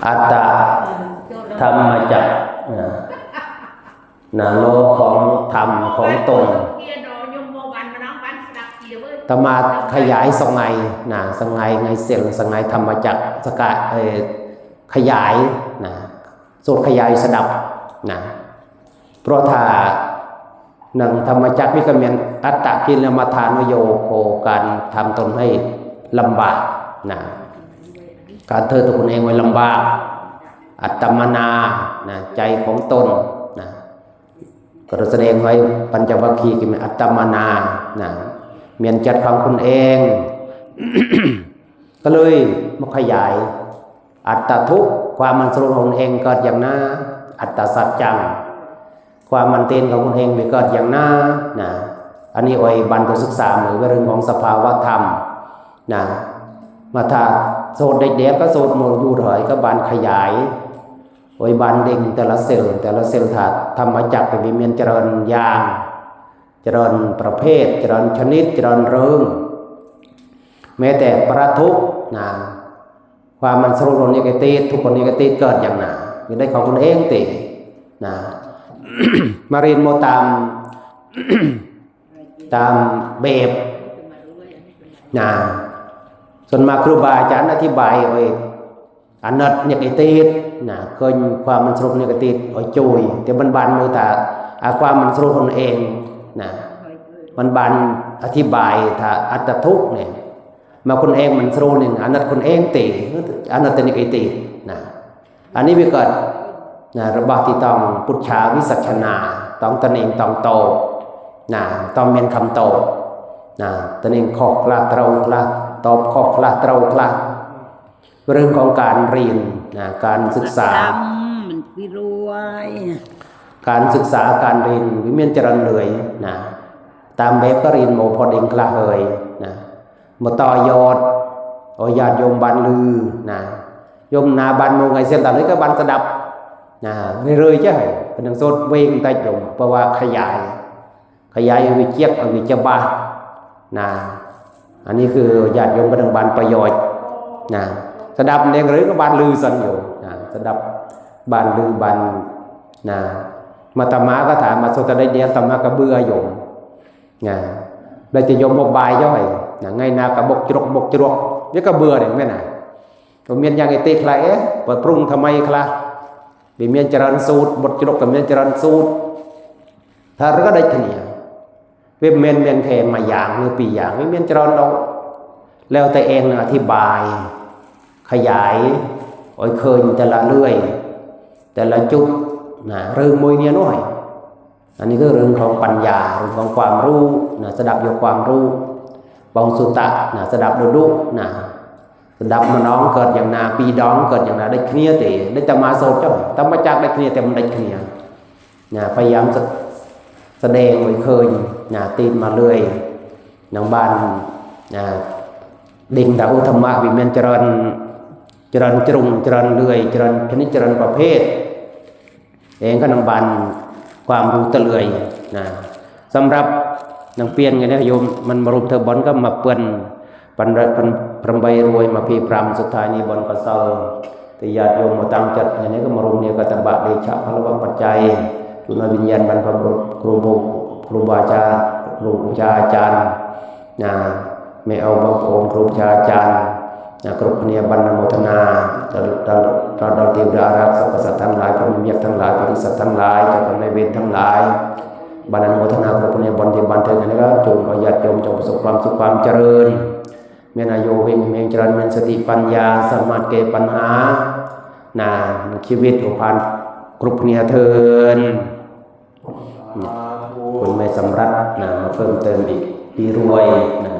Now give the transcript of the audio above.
ອັດຕະທຳມະຈັກ ນະ ນະ ໂລຂອງທຳຂອງຕົນ. ຕະມາຂະຫຍາຍສະໄຫງ ນະ ສະໄຫງ ໄຫງເສັນ ສະໄຫງທຳມະຈັກ ສະກະ ເອີ ຂະຫຍາຍ ນະ ສູດຂະຫຍາຍສະດັບ ນະ ເພາະຖ້າໜັງທຳມະຈັກນີ້ກໍແມ່ນ ອັດຕະກິລະມະທານຸໂຍໂຄ ການທຳຕົນໃຫ້ລຳບາກນະ ການເທີຕົວຄົນເອງໄວ້ລຳບາກ ອັດຕະມະນານະ ໃຈຂອງຕົນນະ ກໍສະແດງໄວ້ ປັນຈະວັກຄີ ກໍແມ່ນອັດຕະມະນານະ ແມ່ນຈັດຂອງຄົນເອງ ກໍເລີຍມາຂະຫຍາຍ ອັດຕະທຸກ ຄວາມມັນສະຫຼຸດຂອງຕົນເອງເກີດຢ່າງໜ້າ ອັດຕະສັດຈັງ ຄວາມມັນເຕັນຂອງຕົນເອງໄປເກີດຢ່າງໜ້ານະ ອັນນີ້ໂອຍບັນຕົວສຶກສາເມື່ອເລື່ອງຂອງສະພາວະທຳນະ ມາຖ້າໂສດເດັກໆ ກໍໂສດໝົດຢູ່ເທົ່າໃດກໍບັນຂະຫຍາຍ ໂອຍບັນເດັ່ງແຕ່ລະເຊວ ແຕ່ລະເຊວ ຖ້າທຳມະຈັກໄປມີແມ່ນຈະເລີນຢ່າງ ຈະເລີນປະເພດ ຈະເລີນຊະນິດ ຈະເລີນເລື່ອງ ແມ້ແຕ່ປະທຸກນະ ຄວາມມັນສະຫຼຸດຂອງເນກາຕິບ ທຸກຂອງເນກາຕິບເກີດຢ່າງໜ້າ ຢູ່ໃນຂອງຕົນເອງຕິນະ ມາຮຽນບໍ່ຕາມ ຕາມແບບນະ ສ່ວນມາກຄູບາອາຈານອະທິບາຍໂອຍ ອະນັດເນກາຕິບນະ ເຄີຍຄວາມມັນສະຫຼຸດເນກາຕິບໂອຍຈຸຍ ແຕ່ມັນບານມືຕາ ອາ ຄວາມມັນສະຫຼຸດຕົນເອງນະ ມັນບານອະທິບາຍຖ້າອັດຕະທຸກນີ້ ມາຄົນເອງມັນສະຫຼຸດນີ້ ອະນັດຄົນເອງຕິ ອະນັດແຕ່ເນກາຕິບນະ ອັນນີ້ວິເກີດນະ ລະບາດທີ່ຕ້ອງປຸດຊາວິສັດຊະນາ ຕ້ອງຕະເໜງຕ້ອງໂຕນະ ຕ້ອງແມ່ນຄຳໂຕນະ ຕະເໜງຂໍ້ຄະ ເຕົາຄະ ຕອບຂໍ້ຄະ ເຕົາຄະ ເລື່ອງຂອງການຮຽນນະ ການສຶກສາ ການສຶກສາການຮຽນ ວິແມ່ນຈະເລີນເລື້ອຍນະ ຕາມແບບກະຮຽນບໍ່ພໍເດັ່ງຄະເຮີຍນະ ມາຕໍ່ຍອດ ໂອຍ ຍາດໂຍມບ້ານລືນະ ໂຍມນາບ້ານໂມງໄງເຊັ່ນຕາເລີຍກໍບ້ານສະດັບນະ ເລື້ອຍໆ ຈະໃຫ້ເພິ່ນຍັງໂສດເວງໄດ້ໂຍມ ເພາະວ່າຂະຫຍາຍ ຂະຫຍາຍວິຈຽກ ອະວິຈະບານະ ອັນນີ້ຄືຍາດໂຍມກະທັງບ້ານປະໂຫຍດນະ ສະດັບເອງເລີຍກໍບ້ານລືສັນຢູ່ນະ ສະດັບບ້ານລືບ້ານນະ ມາຕະມາກໍຖາມມາໂສດຕະໄດດຽນຕະມາກໍເບື່ອໂຍມນະ ແລ້ວຈະໂຍມບໍ່ບາຍຍ້ອຍນະ ໄງນາກໍບົກຈຣົກບົກຈຣວກ ເວຍກໍເບື່ອເດ້ແມ່ນນະ ກໍແມ່ນຢ່າງໄອຕິກະເອ ປະປຸງທຳໄມຄະ ວິແມ່ນຈະເລີນສູດ ບົດຈຣົກກໍແມ່ນຈະເລີນສູດ ຖ້າເລື່ອງໃດຄະເນຍ ເວັບແມ່ນ ແມ່ນແທ້ມາຢ່າງ ຫຼືປີຢ່າງ ແມ່ນຈະເລີນດອກ ແລ້ວແຕ່ເອງອະທິບາຍ ຂະຫຍາຍ ໂອຍ ເຄີຍແຕ່ລະເລື່ອຍ ແຕ່ລະຈຸດນະ ເລື່ອງມວຍເນຍນ້ອຍ ອັນນີ້ຄືເລື່ອງຂອງປັນຍາ ເລື່ອງຂອງຄວາມຮູ້ນະ ສະດັບຢູ່ຄວາມຮູ້ ປອງສຸຕະນະ ສະດັບດຸດຸນະ ສະດັບມະນອງເກີດຢ່າງໜ້າ ປີດອງເກີດຢ່າງໜ້າ ໄດ້ຄະເນຍເຕ ໄດ້ຕະມາໂສດເຈົ້າ ຕະມາຈັກໄດ້ຄະເນຍ ແຕ່ມັນໄດ້ຄະເນຍ ນະ ພະຍາຍາມສະ ສະແດງໄວ້ເຄີຍນະ ຕີມາເລື້ອຍ ນາງບ້ານນະ ເດັງດາອຸທຳມະ ວິແມ່ນຈະເລີນ ຈະເລີນຈຣຸງ ຈະເລີນເລື່ອຍ ຈະເລີນຊະນິດ ຈະເລີນປະເພດ ເອງກໍນາງບ້ານຄວາມຮູ້ຕະເລື່ອຍນະ ສຳລັບນາງປ່ຽນກັນນະໂຍມ ມັນມາລົມເທີບອນກໍມາເປື້ອນ ປັນ ປັນ ປຳໃບລວຍມາພີພຣຳ ສຸດທ້າຍນີ້ບ່ອນກະເຊົາ ແຕ່ຍາດໂຍມມາຕັ້ງຈັດໃນນີ້ກໍມາລົມເນກະຕະບະເດຊະພະລະວະປັດໄຈ ຈຸດດວງວິນຍານບັນພະບຸລຸດ ຄູ ຄູບາອາຈານ ຄູບາອາຈານນະ ແມ່ເອົາບັງໂອນ ຄູບາອາຈານນະ ກຣາບພະເນຍບັນອະນຸໂມທະນາ ຕະ ຕະ ຕະ ຕະເທວະດາອາລັກ ສັບພະສັດທັງຫຼາຍ ພະມີວຽກທັງຫຼາຍ ບໍລິສັດທັງຫຼາຍ ເຈົ້າກຳນາຍເວນທັງຫຼາຍ ບັນອະນຸໂມທະນາ ກຣາບພະເນຍບ່ອນທີ່ບ້ານເທີນນີ້ລະ ຈົ່ງເອົາຍາດໂຍມ ຈົ່ງປະສົບຄວາມສຸກຄວາມຈະເລີນ ແມ່ນອາຍຸເຮັງເຮງຈະເລີນ ແມ່ນສະຕິປັນຍາ ສາມາດແກ້ປັນຫານະ ຊີວິດຜູ້ຜ່ານ ກຣາບພະເນຍເທີນ ຄຸນແມ່ສຳລັດນະ ມາເພີ່ມເຕີມອີກ ປີລວຍນະ